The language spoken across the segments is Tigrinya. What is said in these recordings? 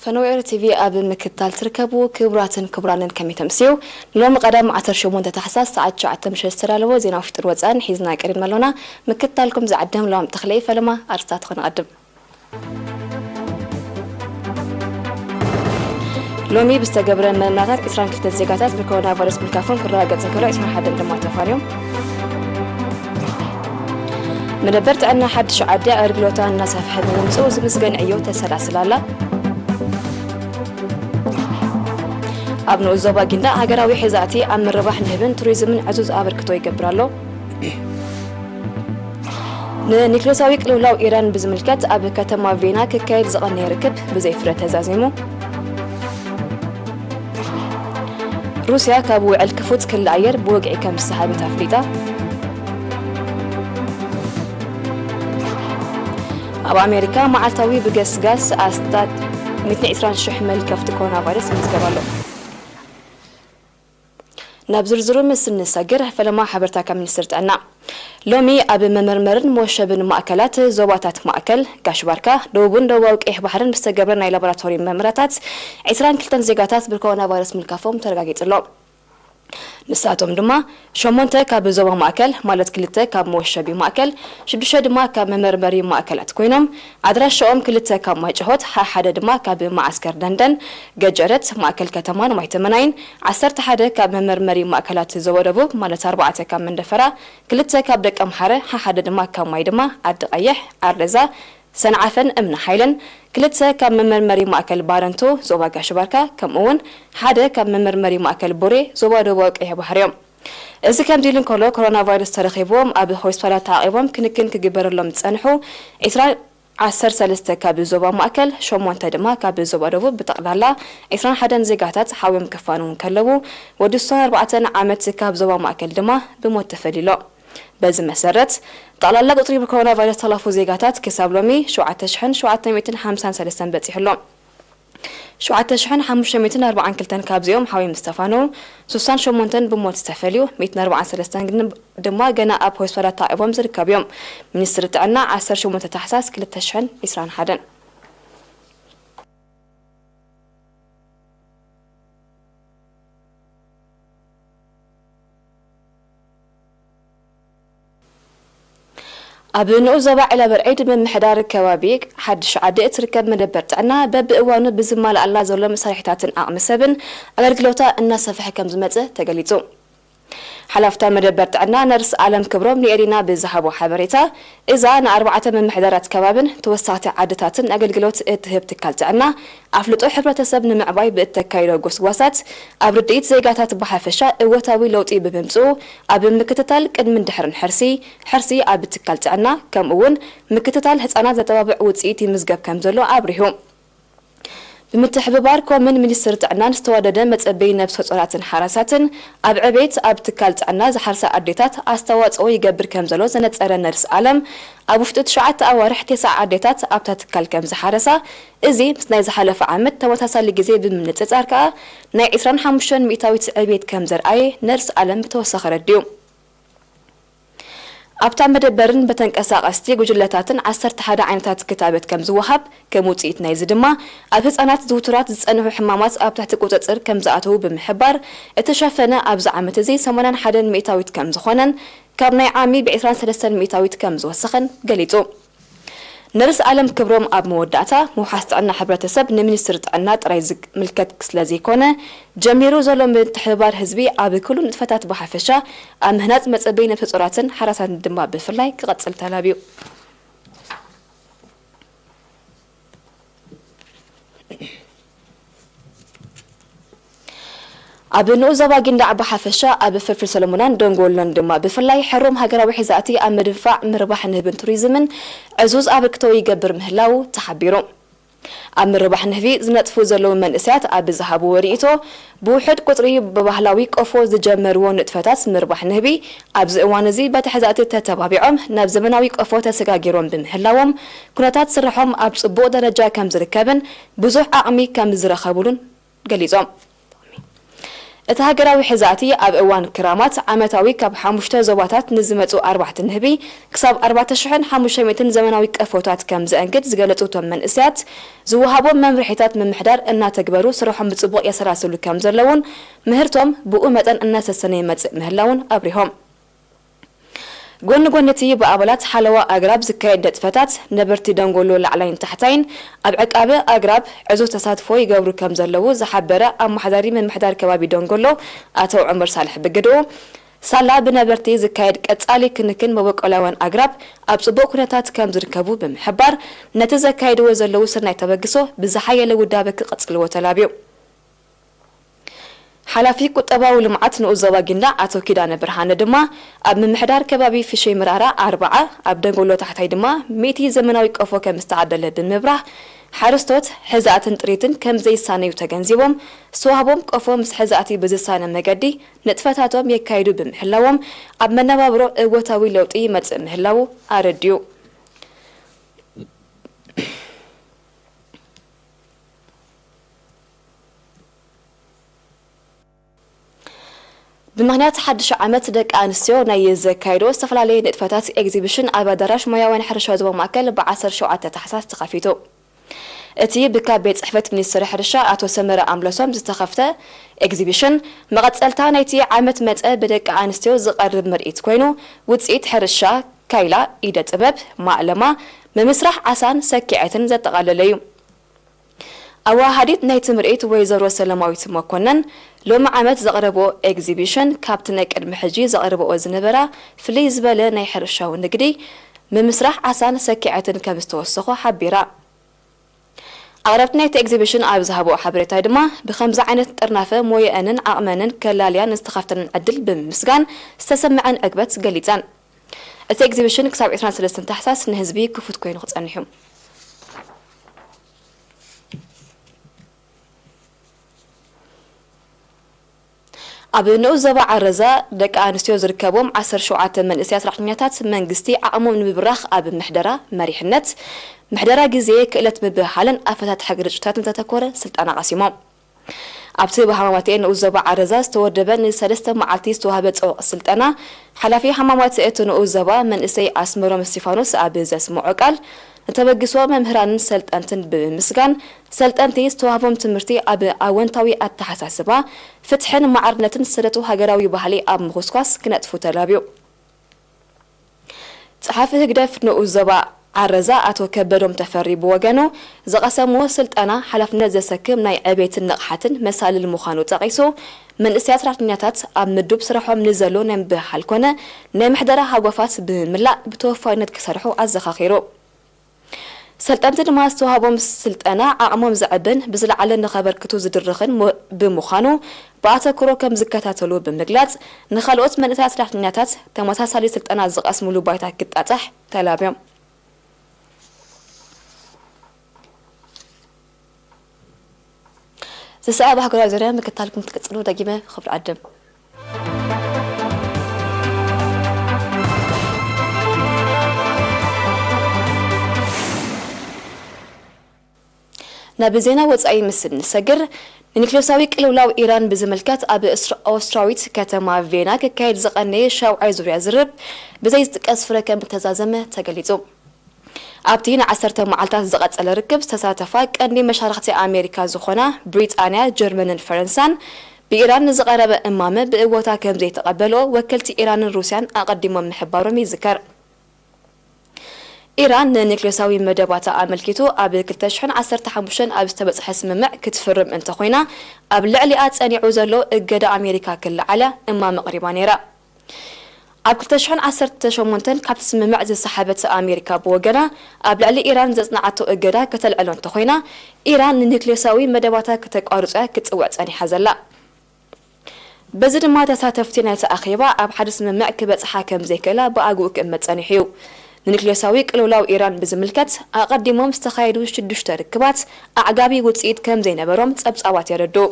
ፈነወ ኤሪ ቲቪ ኣብ ምክትታል ትርከቡ ክቡራትን ክቡራንን ከመይ ተምስዩ? ንሎሚ ቀዳም ዓሰርተ ሸሞንተ ታሕሳስ ሰዓት ትሽዓተ ምሸት ዝተዳለወ ዜና ውሽጥን ወፃእን ሒዝና ቀሪብና ኣሎና። ምክትታልኩም ዝዓድም ለዋም ተኽለይ ፈለማ ኣርስታት ኾነ ቀድም። ሎሚ ብዝተገብረ መርመራታት ዒስራን ክልተን ዜጋታት ብኮሮና ቫይረስ ምልካፎም ክረጋገጽ እንከሎ ዒስራን ሓደን ድማ ተፋንዮም። መደበር ጥዕና ሓድሽ ዓዲ ኣገልግሎታ እናሰፍሐ ብምምፅኡ ዝምስገን ዕዮ ተሰላስላ ኣላ። ኣብ ንኡስ ዞባ ጊንዳዕ ሃገራዊ ሕዛእቲ ኣብ ምርባሕ ንህብን ቱሪዝምን ዕዙዝ ኣበርክቶ ይገብር ኣሎ። ንኒክሌሳዊ ቅልውላው ኢራን ብዝምልከት ኣብ ከተማ ቬና ክካየድ ዝቐነየ ርክብ ብዘይ ፍረ ተዛዚሙ። ሩስያ ካብ ውዕል ክፉት ክሊ ኣየር ብወግዒ ከም ዝሰሓበት ኣፍሊጣ። ኣብ ኣሜሪካ መዓልታዊ ብገስጋስ ኣስታት ሚእትን ዕስራን ሽሕ መልከፍቲ ኮሮና ቫይረስ ይምዝገብ ኣሎ። ናብ ዝርዝሩ ምስ እንሰግር፣ ፈለማ ሓበርታ ካብ ሚኒስትር ጥዕና። ሎሚ ኣብ መመርመርን መወሸብን ማእከላት ዞባታት ማእከል፣ ጋሽ ባርካ፣ ደቡብን ደቡባዊ ቀይሕ ባሕርን ብዝተገብረ ናይ ላቦራቶሪ መርመራታት ዒስራን ክልተን ዜጋታት ብኮሮና ቫይረስ ምልካፎም ተረጋጊጹ ኣሎ። ንሳቶም ድማ ሸሞንተ ካብ ዞባ ማእከል፣ ማለት ክልተ ካብ መወሸቢ ማእከል፣ ሽዱሽተ ድማ ካብ መመርመሪ ማእከላት ኮይኖም፣ ኣድራሻኦም ክልተ ካብ ማይጨሆት፣ ሓ-፣ ሓደ ድማ ካብ መዓስከር ደንደን፣ ገጀረት፣ ማእከል ከተማን ማይተመናይን፣ ዓሰርተ ሓደ ካብ መመርመሪ ማእከላት ዞባ ደቡብ፣ ማለት ኣርባዕተ ካብ መንደፈራ፣ ክልተ ካብ ደቀምሓረ፣ ሓ-፣ ሓደ ድማ ካብ ማይ ድማ ዓዲ ቀይሕ፣ ዓርደዛ፣ ሰንዓፈን እምኒ ሓይለን፣ ክልተ ካብ መመርመሪ ማእከል ባረንቱ ዞባ ጋሽ ባርካ፣ ከምኡ እውን ሓደ ካብ መመርመሪ ማእከል ቡሬ ዞባ ደቡባዊ ቀይሕ ባሕሪ እዮም። እዚ ከምዚ ኢሉ እንከሎ፣ ኮሮና ቫይረስ ተረኺብዎም ኣብ ሆስፒታላት ተዓቒቦም ክንክን ክግበረሎም ዝጸንሑ ዒስራ፣ ዓሰርተ ሰለስተ ካብ ዞባ ማእከል፣ ሸሞንተ ድማ ካብ ዞባ ደቡብ፣ ብጠቕላላ ዒስራን ሓደን ዜጋታት ሓውዮም ክፋነዉ እንከለዉ፣ ወዲ ሱሳን ኣርባዕተን ዓመት ካብ ዞባ ማእከል ድማ ብሞት ተፈልዩ ኣሎ። በዚ መሰረት፣ ጠቕላላ ቁጽሪ ብኮሮና ቫይረስ ተላፉ ዜጋታት ክሳብ ሎሚ ሸውዓተ ሽሕን ሸውዓተ ሚእትን ሓምሳን ሰለስተን በጺሑ ኣሎ። ሸውዓተ ሽሕን ሓሙሽተ ሚእትን ኣርባዓን ክልተን ካብዚኦም ሓውዮም ዝተፋነዉ፣ ሱሳን ሸሞንተን ብሞት ዝተፈልዩ፣ ሚእትን ኣርባዓን ሰለስተን ግን ድማ ገና ኣብ ሆስፒታላት ተዓቒቦም ዝርከቡ እዮም። ሚኒስትሪ ጥዕና፣ ዓሰርተ ሸሞንተ ታሕሳስ ክልተ ሽሕን ዕስራን ሓደን። ኣብ ንኡስ ዞባ ዒላበርዒድ ምምሕዳር ከባቢ ሓድሽ ዓዲ እትርከብ መደበር ጥዕና በብእዋኑ ብዝማልኣላ ዘሎ መሳርሒታትን ዓቕሚ ሰብን ኣገልግሎታ እናሰፍሐ ከም ዝመጽእ ተገሊጹ። ሓላፍታ መደበር ጥዕና ነርስ ኣለም ክብሮም ንኤሪና ብዝሃቦ ሓበሬታ፣ እዛ ንኣርባዕተ ምምሕዳራት ከባብን ተወሳኽቲ ዓድታትን ኣገልግሎት እትህብ ትካል ጥዕና ኣፍልጦ ሕብረተሰብ ንምዕባይ ብእተካይዶ ጎስጓሳት ኣብ ርድኢት ዜጋታት ብሓፈሻ እወታዊ ለውጢ ብምምጽኡ ኣብ ምክትታል ቅድምን ድሕርን ሕርሲ፣ ሕርሲ ኣብ ትካል ጥዕና ከምኡ እውን ምክትታል ህጻናት ዘተባብዕ ውጽኢት ይምዝገብ ከም ዘሎ ኣብሪሁ። ብምትሕብባር ኮምን ሚኒስትሪ ጥዕናን ዝተዋደደ መጸበይ ነብሰ ጾራትን ሓራሳትን ኣብ ዕቤት ኣብ ትካል ጥዕና ዝሓርሳ ኣዴታት ኣስተዋጽኦ ይገብር ከም ዘሎ ዘነጸረ ነርስ ኣለም ኣብ ውሽጢ ትሽዓተ ኣዋርሕ ተስዓ ኣዴታት ኣብታ ትካል ከም ዝሓረሳ እዚ ምስ ናይ ዝሓለፈ ዓመት ተመሳሳሊ ግዜ ብምንጽጻር ከኣ ናይ ዕስራን ሓሙሽተን ሚእታዊት ዕቤት ከም ዘርኣየ ነርስ ኣለም ብተወሳኺ ኣረዲኡ። ኣብታ መደበርን በተንቀሳቐስቲ ጉጅለታትን ዓሰርተ ሓደ ዓይነታት ክታበት ከም ዝወሃብ፣ ከም ውጽኢት ናይዚ ድማ ኣብ ህጻናት ዝውቱራት ዝጸንሑ ሕማማት ኣብ ትሕቲ ቁጽጽር ከም ዝኣተዉ ብምሕባር፣ እተሸፈነ ኣብዚ ዓመት እዚ ሰማንያን ሓደን ሚእታዊት ከም ዝኾነን ካብ ናይ ዓሚ ብዕስራን ሰለስተን ሚእታዊት ከም ዝወሰኸን ገሊጹ። ነርስ ኣለም ክብሮም ኣብ መወዳእታ፣ ምውሓስ ጥዕና ሕብረተሰብ ንሚኒስትሪ ጥዕና ጥራይ ዝምልከት ስለ ዘይኮነ፣ ጀሚሩ ዘሎ ምትሕብባር ህዝቢ ኣብ ኩሉ ንጥፈታት ብሓፈሻ፣ ኣብ ምህናጽ መጸበይ ነብሰ ጾራትን ሓራሳትን ድማ ብፍላይ ክቐጽል ተላብዩ። ኣብ ንኡስ ዞባ ጊንዳዕ ብሓፈሻ፣ ኣብ ፍልፍል ሰለሙናን ደንጎሎን ድማ ብፍላይ ሕሩም ሃገራዊ ሕዛእቲ ኣብ ምድንፋዕ ምርባሕ ንህብን ቱሪዝምን ዕዙዝ ኣበርክቶ ይገብር ምህላዉ ተሓቢሩ። ኣብ ምርባሕ ንህቢ ዝነጥፉ ዘለዉ መንእሰያት ኣብ ዝሃብዎ ርእይቶ፣ ብውሑድ ቁጽሪ ብባህላዊ ቆፎ ዝጀመርዎ ንጥፈታት ምርባሕ ንህቢ ኣብዚ እዋን እዚ በቲ ሕዛእቲ ተተባቢዖም ናብ ዘመናዊ ቆፎ ተሰጋጊሮም ብምህላዎም ኩነታት ስርሖም ኣብ ጽቡቕ ደረጃ ከም ዝርከብን ብዙሕ ዓቕሚ ከም ዝረኸቡሉን ገሊጾም። እቲ ሃገራዊ ሕዛእቲ ኣብ እዋን ክራማት ዓመታዊ ካብ ሓሙሽተ ዞባታት ንዝመጹ ኣርባሕቲ ንህቢ ክሳብ ኣርባዕተ ሽሕን ሓሙሽተ ሚእትን ዘመናዊ ቀፎታት ከም ዘእንግድ ዝገለጹ እቶም መንእሰያት፣ ዝወሃቦም መምርሒታት ምምሕዳር እናተግበሩ ስርሖም ብጽቡቕ የሰላስሉ ከም ዘለውን ምህርቶም ብኡ መጠን እናሰሰነ ይመጽእ ምህላውን ኣብሪሆም። ጎኒ ጎኒ እቲ ብኣባላት ሓለዋ ኣግራብ ዝካየድ ንጥፈታት፣ ነበርቲ ደንጎሎ ላዕላይን ታሕታይን ኣብ ዕቃበ ኣግራብ ዕዙዝ ተሳትፎ ይገብሩ ከም ዘለዉ ዝሓበረ ኣመሓዳሪ ምምሕዳር ከባቢ ደንጎሎ ኣቶ ዑመር ሳልሕ ብግድኡ፣ ሳላ ብነበርቲ ዝካየድ ቀጻሊ ክንክን መበቆላውያን ኣግራብ ኣብ ጽቡቕ ኩነታት ከም ዝርከቡ ብምሕባር፣ ነቲ ዘካየድዎ ዘለዉ ሰናይ ተበግሶ ብዝሓየለ ውዳበ ክቕጽልዎ ተላብዩ። ሓላፊ ቁጠባዊ ልምዓት ንኡስ ዞባ ጊንዳዕ ኣቶ ኪዳነ ብርሃነ ድማ፣ ኣብ ምምሕዳር ከባቢ ፍሸይ ምራራ ኣርብዓ፣ ኣብ ደንጎሎ ታሕታይ ድማ ሚእቲ ዘመናዊ ቆፎ ከም ዝተዓደለ ብምብራህ፣ ሓረስቶት ሕዛእትን ጥሪትን ከም ዘይሳነዩ ተገንዚቦም፣ ዝተዋህቦም ቆፎ ምስ ሕዛእቲ ብዝሳነ መገዲ ንጥፈታቶም የካይዱ ብምህላዎም፣ ኣብ መነባብሮ እወታዊ ለውጢ ይመጽእ ምህላዉ ኣረዲኡ። ብምኽንያት ሓድሽ ዓመት ደቂ ኣንስትዮ ናይ ዘካየዶ ዝተፈላለየ ንጥፈታት ኤግዚቢሽን ኣብ ኣዳራሽ ሞያውያን ሕርሻ ዞባ ማእከል ብ ዓሰርተ ሸውዓተ ታሕሳስ ተኸፊቱ። እቲ ብካብ ቤት ጽሕፈት ሚኒስትሪ ሕርሻ ኣቶ ሰመረ ኣምለሶም ዝተኸፍተ ኤግዚቢሽን፣ መቐጸልታ ናይቲ ዓመት መጸ ብደቂ ኣንስትዮ ዝቐርብ ምርኢት ኮይኑ፣ ውጽኢት ሕርሻ፣ ካይላ፣ ኢደ ጥበብ፣ ማእለማ፣ ምምስራሕ ዓሳን ሰኪዐትን ዘጠቓለለ እዩ። ኣወሃሃዲት ናይቲ ምርኢት ወይዘሮ ሰለማዊት መኮነን፣ ሎሚ ዓመት ዘቕረብኦ ኤግዚቢሽን ካብቲ ናይ ቅድሚ ሕጂ ዘቕርብኦ ዝነበራ ፍልይ ዝበለ ናይ ሕርሻዊ ንግዲ፣ ምምስራሕ ዓሳን ሰኪዐትን ከም ዝተወሰኾ ሓቢራ። ኣቕረብቲ ናይቲ ኤግዚቢሽን ኣብ ዝሃብኦ ሓበሬታ ድማ፣ ብኸምዚ ዓይነት ጥርናፈ ሞየአንን ዓቕመንን ከላልያ ንዝተኸፍተለን ዕድል ብምምስጋን ዝተሰመዐን ዕግበት ገሊጸን። እቲ ኤግዚቢሽን ክሳብ ዕስራን ሰለስተን ታሕሳስ ንህዝቢ ክፉት ኮይኑ ክጸንሕ እዩ። ኣብ ንኡስ ዞባ ዓረዛ ደቂ ኣንስትዮ ዝርከቦም ዓሰርተ ሸውዓተ መንእሰያት ሰራሕተኛታት መንግስቲ ዓቕሞም ንምብራኽ ኣብ ምሕደራ መሪሕነት፣ ምሕደራ ግዜ፣ ክእለት ምብህሃልን ኣፈታትሓ ግርጭታትን ዘተኮረ ስልጠና ቀሲሞም። ኣብቲ ብሃማማተኤ ንኡስ ዞባ ዓረዛ ዝተወደበ ንሰለስተ መዓልቲ ዝተዋህበ ጽዑቕ ስልጠና፣ ሓላፊ ሃማማተኤ እቲ ንኡስ ዞባ መንእሰይ ኣስመሮም እስቲፋኖስ ኣብ ዘስምዖ ቃል፣ ንተበግሶ መምህራንን ሰልጠንትን ብምምስጋን፣ ሰልጠንቲ ዝተዋህቦም ትምህርቲ ኣብ ኣወንታዊ ኣተሓሳስባ፣ ፍትሕን ማዕርነትን ዝሰለጡ ሃገራዊ ባህሊ ኣብ ምኹስኳስ ክነጥፉ ተላብዩ። ጸሓፊ ህግደፍ ንኡስ ዞባ ዓረዛ ኣቶ ከበዶም ተፈሪ ብወገኑ፣ ዝቐሰምዎ ስልጠና ሓላፍነት ዘሰክም ናይ ዕቤትን ንቕሓትን መሳልል ምዃኑ ጠቒሱ፣ መንእሰያት ሰራሕተኛታት ኣብ ምዱብ ስርሖም ንዘሎ ናይ ምብህሃል ኮነ ናይ ምሕደራ ሃጓፋት ብምላእ ብተወፋይነት ክሰርሑ ኣዘኻኺሩ። ሰልጠንቲ ድማ ዝተዋህቦም ስልጠና ዓቕሞም ዘዕብን ብዝለዓለ ንኸበርክቱ ዝድርኽን ሞ-፣ ብምዃኑ ብኣተኩሮ ከም ዝከታተሉ ብምግላጽ፣ ንኻልኦት መንእሰያት ሰራሕተኛታት ተመሳሳሊ ስልጠና ዝቐስምሉ ባይታ ክጣጣሕ ተላብዮም። ዝሰኣብ ሃገራዊ ዜና ምክታልኩም ክትቅጽሉ ደጊመ ክብሪ ዓድም። ናብ ዜና ወጻኢ ምስ እንሰግር፣ ንኒክሌሳዊ ቅልውላው ኢራን ብዝምልከት ኣብ እስራ-፣ ኣውስትራዊት ከተማ ቬና ክካየድ ዝቐነየ ሻውዓይ ዙርያ ዝርብ ብዘይ ዝጥቀስ ፍረ ከም እተዛዘመ ተገሊጹ። ኣብቲ ንዓሰርተ መዓልታት ዝቐጸለ ርክብ ዝተሳተፋ ቀንዲ መሻርኽቲ ኣሜሪካ ዝኾና ብሪጣንያ፣ ጀርመንን ፈረንሳን፣ ብኢራን ንዝቐረበ እማመ ብእወታ ከም ዘይተቐበልኦ ወከልቲ ኢራንን ሩስያን ኣቐዲሞም ምሕባሮም ይዝከር። ኢራን ንኒክሌሳዊ መደባታ ኣመልኪቱ ኣብ ክልተ ሽሕን ዓሰርተ ሓሙሽተን ኣብ ዝተበጽሐ ስምምዕ ክትፍርም እንተኾይና፣ ኣብ ልዕሊኣ ጸኒዑ ዘሎ እገዳ ኣሜሪካ ክለዓል እማመ ኣቕሪባ ነይራ። ኣብ ክልተ ሽሕን ዓሰርተ ሸሞንተን ካብቲ ስምምዕ ዝሰሓበት ኣሜሪካ ብወገና፣ ኣብ ልዕሊ ኢራን ዘጽንዓቶ እገዳ ከተልዕሎ እንተኾይና፣ ኢራን ንኒክሌሳዊ መደባታ ከተቋርጾ እያ ክትጽውዕ ጸኒሓ ዘላ። በዚ ድማ ተሳተፍቲ ናይቲ ኣኼባ ኣብ ሓደ ስምምዕ ክበጽሓ ከም ዘይክእላ ብኣግኡ ክእመት ጸኒሑ እዩ። ንኒክሌሳዊ ቅልውላው ኢራን ብዝምልከት ኣቐዲሞም ዝተኻየዱ ሽዱሽተ ርክባት ኣዕጋቢ ውጽኢት ከም ዘይነበሮም ጸብጻባት የረድኡ።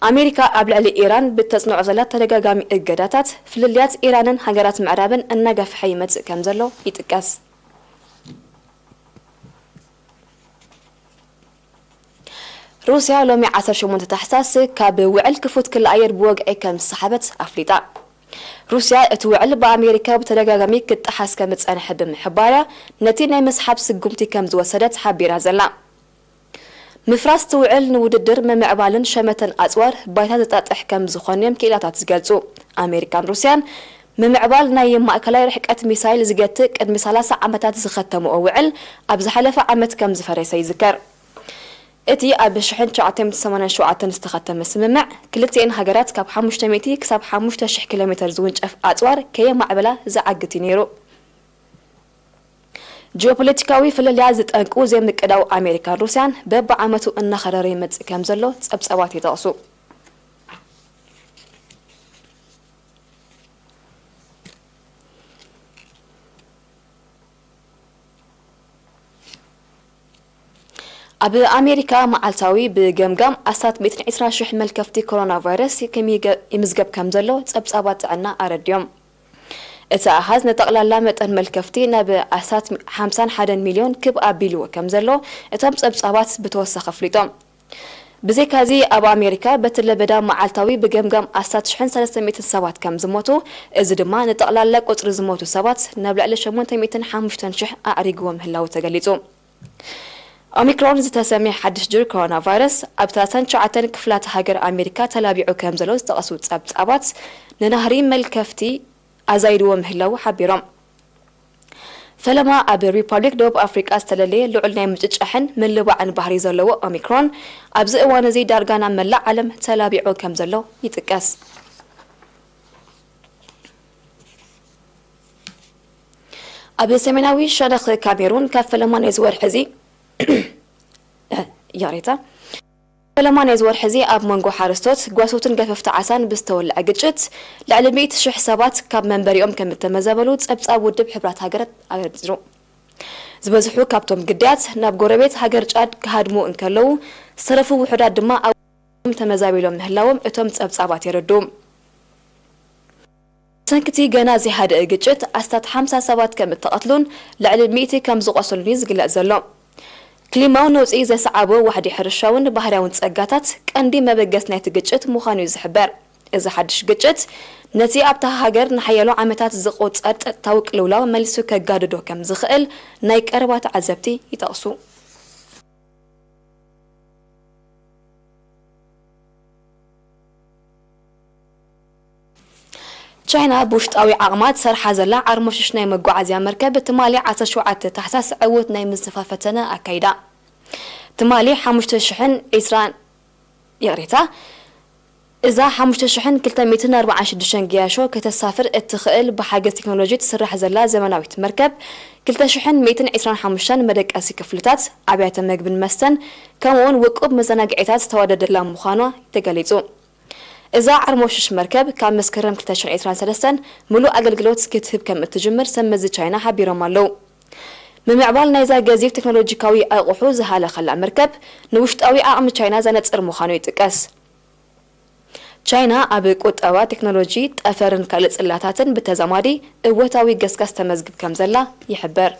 ኣሜሪካ ኣብ ልዕሊ ኢራን ብተጽንዖ ዘላ ተደጋጋሚ እገዳታት፣ ፍልልያት ኢራንን ሃገራት ምዕራብን እናገፍሐ ይመጽእ ከም ዘሎ ይጥቀስ። ሩስያ ሎሚ ዓሰርተ ሸሞንተ ታሕሳስ ካብ ውዕል ክፉት ክሊ ኣየር ብወግዒ ከም ዝሰሓበት ኣፍሊጣ። ሩስያ እቲ ውዕል ብኣሜሪካ ብተደጋጋሚ ክጠሓስ ከም ዝጸንሐ ብምሕባርያ፣ ነቲ ናይ ምስሓብ ስጉምቲ ከም ዝወሰደት ሓቢራ ዘላ። ምፍራስ እቲ ውዕል ንውድድር ምምዕባልን ሸመተን ኣጽዋር ባይታ ዘጣጥሕ ከም ዝኾነ እዮም ክኢላታት ዝገልጹ። ኣሜሪካን ሩስያን ምምዕባል ናይ ማእከላይ ርሕቀት ሚሳይል ዝገትእ ቅድሚ ሰላሳ ዓመታት ዝኸተምኦ ውዕል ኣብ ዝሓለፈ ዓመት ከም ዝፈረሰ ይዝከር። እቲ ኣብ ሽሕን ትሽዓተ ሚእትን ሰማንያን ሸውዓተን ዝተኸተመ ስምምዕ፣ ክልቲኤን ሃገራት ካብ ሓሙሽተ ሚእቲ ክሳብ ሓሙሽተ ሽሕ ኪሎ ሜተር ዝውንጨፍ ኣጽዋር ከየማዕበላ ዝዓግት እዩ ነይሩ። ጂኦፖለቲካዊ ፍልልያት ዝጠንቁ ዘይምቅዳው ኣሜሪካን ሩስያን በብዓመቱ እናኸረረ ይመጽእ ከም ዘሎ ጸብጻባት ይጠቕሱ። ኣብ ኣሜሪካ መዓልታዊ ብገምጋም ኣስታት ሚእትን ዕስራን ሽሕ መልከፍቲ ኮሮና ቫይረስ ከም ይገ-፣ ይምዝገብ ከም ዘሎ ጸብጻባት ጥዕና ኣረድዮም። እቲ ኣሃዝ ንጠቕላላ መጠን መልከፍቲ ናብ ኣስታት ሓምሳን ሓደን ሚልዮን ክብ ኣቢልዎ ከም ዘሎ እቶም ጸብጻባት ብተወሳኺ ኣፍሊጦም። ብዘይካዚ ኣብ ኣሜሪካ በቲ ለበዳ መዓልታዊ ብገምጋም ኣስታት ሽሕን ሰለስተ ሚእትን ሰባት ከም ዝሞቱ፣ እዚ ድማ ንጠቕላላ ቁጽሪ ዝሞቱ ሰባት ናብ ልዕሊ ሸሞንተ ሚእትን ሓሙሽተን ሽሕ ኣዕሪግዎ ምህላዉ ተገሊጹ። ኦሚክሮን ዝተሰምየ ሓድሽ ጅር ኮሮና ቫይረስ ኣብ ሰላሳን ትሽዓተን ክፍላተ ሃገር ኣሜሪካ ተላቢዑ ከም ዘሎ ዝጠቐሱ ጸብጻባት፣ ንናህሪ መልከፍቲ ኣዛይድዎ ምህላዉ ሓቢሮም። ፈለማ ኣብ ሪፓብሊክ ደቡብ ኣፍሪቃ ዝተለለየ ልዑል ናይ ምጭጫሕን ምልባዕን ባህሪ ዘለዎ ኦሚክሮን፣ ኣብዚ እዋን እዚ ዳርጋ ናብ መላእ ዓለም ተላቢዑ ከም ዘሎ ይጥቀስ። ኣብ ሰሜናዊ ሸነኽ ካሜሩን ካብ ፈለማ ናይዚ ወርሒ እዚ፣ ይቕሬታ፣ ፈለማ ናይዚ ወርሒ እዚ ኣብ መንጎ ሓረስቶት፣ ጓሶትን ገፈፍቲ ዓሳን ብዝተወልዐ ግጭት፣ ልዕሊ ሚእቲ ሽሕ ሰባት ካብ መንበሪኦም ከም እተመዛበሉ ጸብጻብ ውድብ ሕብራት ሃገራት ኣረዲሩ። ዝበዝሑ ካብቶም ግዳያት ናብ ጎረቤት ሃገር ጫድ ክሃድሙ እንከለዉ፣ ዝተረፉ ውሑዳት ድማ ኣብ ተመዛቢሎም ምህላዎም እቶም ጸብጻባት የረድኡ። ብሰንኪ እቲ ገና ዘይሃደአ ግጭት፣ ኣስታት ሓምሳ ሰባት ከም እተቐትሉን ልዕሊ ሚእቲ ከም ዝቖሰሉን እዩ ዝግለጽ ዘሎ። ክሊማዊ ነውጺ ዘስዓቦ ዋሕዲ ሕርሻውን ባህርያውን ጸጋታት ቀንዲ መበገሲ ናይቲ ግጭት ምዃኑ እዩ ዝሕበር። እዚ ሓድሽ ግጭት፣ ነቲ ኣብታ ሃገር ንሓያሎ ዓመታት ዝቖጸር ጸጥታዊ ቅልውላው መሊሱ ከጋድዶ ከም ዝኽእል ናይ ቀረባ ተዓዘብቲ ይጠቕሱ። ቻይና ብውሽጣዊ ዓቕማ ትሰርሓ ዘላ ዓርሞሽሽ ናይ መጓዓዝያ መርከብ ትማሊ ዓሰርተ ሸውዓተ ታሕሳስ ዕዉት ናይ ምዝንፋ ፈተነ ኣካይዳ። ትማሊ ሓሙሽተ ሽሕን ዕስራን፣ ይቕሬታ፣ እዛ ሓሙሽተ ሽሕን ክልተ ሚእትን ኣርባዓን ሽዱሽተን ገያሾ ከተሳፍር እትኽእል ብሓገዝ ቴክኖሎጂ ትስራሕ ዘላ ዘመናዊት መርከብ፣ ክልተ ሽሕን ሚእትን ዕስራን ሓሙሽተን መደቀሲ ክፍልታት፣ ኣብያተ መግብን መስተን፣ ከምኡውን ውቁብ መዘናግዒታት ዝተዋደደላ ምዃኗ ተገሊጹ። እዛ ዓርሞሽሽ መርከብ ካብ መስከረም ክልተ ሽሕን ዕስራን ሰለስተን ምሉእ ኣገልግሎት ክትህብ ከም እትጅምር ሰብ መዚ ቻይና ሓቢሮም ኣለዉ። ምምዕባል ናይዛ ገዚፍ ቴክኖሎጂካዊ ኣቑሑ ዝሃለኸላ መርከብ፣ ንውሽጣዊ ዓቕሚ ቻይና ዘነጽር ምዃኑ ይጥቀስ። ቻይና ኣብ ቁጠባ፣ ቴክኖሎጂ፣ ጠፈርን ካልእ ጽላታትን ብተዛማዲ እወታዊ ገስጋስ ተመዝግብ ከም ዘላ ይሕበር።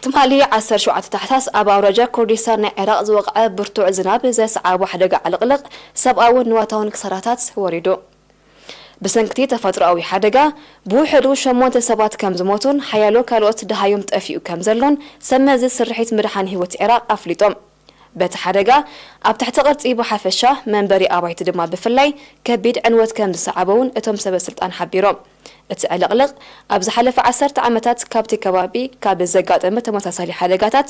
ትማሊ ዓሰርተ ሸውዓተ ታሕሳስ ኣብ ኣውራጃ ኮርዲስታን ናይ ዒራቕ ዝወቕዐ ብርቱዕ ዝናብ ዘስዓቦ ሓደጋ ዕልቕልቕ ሰብኣውን ንዋታውን ክሳራታት ወሪዱ። ብሰንክቲ ተፈጥሮኣዊ ሓደጋ ብውሕዱ ሸሞንተ ሰባት ከም ዝሞቱን ሓያሎ ካልኦት ደሃዮም ጠፊኡ ከም ዘሎን ሰብ መዚ ስርሒት ምድሓን ህይወት ዒራቕ ኣፍሊጦም። በቲ ሓደጋ ኣብ ትሕቲ ቅርጺ ብሓፈሻ፣ መንበሪ ኣባይቲ ድማ ብፍላይ ከቢድ ዕንወት ከም ዝሰዓቦ እውን እቶም ሰበ ስልጣን ሓቢሮም። እቲ ዕልቕልቕ ኣብ ዝሓለፈ ዓሰርተ ዓመታት ካብቲ ከባቢ ካብ ዘጋጠመ ተመሳሳሊ ሓደጋታት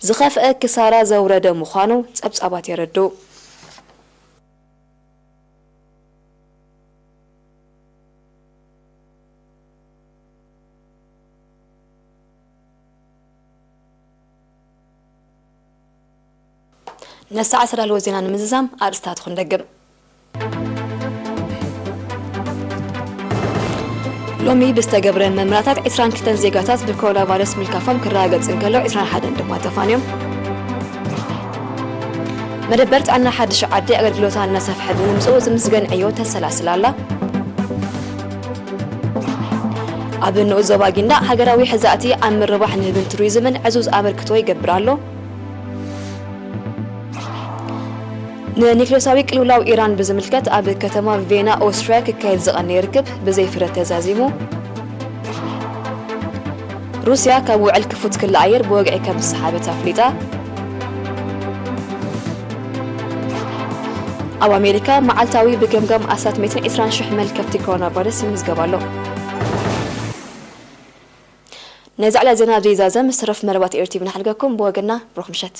ዝኸፍአ ክሳራ ዘውረደ ምዃኑ ጸብጻባት የረድኡ። ነሳዕ ዝተዳለወ ዜና ንምዝዛም ኣርእስታት ክንደግም። ሎሚ ብዝተገብረ መርመራታት ዕስራን ክልተን ዜጋታት ብኮሮና ቫይረስ ምልካፎም ክረጋገጽ እንከሎ፣ ዕስራን ሓደን ድማ ተፋንዮም። መደበር ጥዕና ሓድሽ ዓዲ ኣገልግሎታ እናሰፍሐ ብምምጽኡ ዝምስገን ዕዮ ተሰላስላ ኣላ። ኣብ ንኡስ ዞባ ጊንዳዕ ሃገራዊ ሕዛእቲ ኣብ ምርባሕ ንህብን ቱሪዝምን ዕዙዝ ኣበርክቶ ይገብር ኣሎ። ንኒክሌሳዊ ቅልውላው ኢራን ብዝምልከት ኣብ ከተማ ቬና ኦስትሪያ ክካየድ ዝቐነየ ርክብ ብዘይ ፍረ ተዛዚሙ። ሩስያ ካብ ውዕል ክፉት ክሊ ኣየር ብወግዒ ከም ዝሰሓበት ኣፍሊጣ። ኣብ ኣሜሪካ መዓልታዊ ብገምጋም ኣስታት ሚእትን ዕስራን ሽሕ መልከፍቲ ኮሮና ቫይረስ ይምዝገብ ኣሎ። ነዚ ዕለት ዜና ኣብዚ ይዛዘም። ዝተረፉ መደባት ኤር ቲቪ ንሓልገኩም። ብወገንና ብሩኽ ምሸት።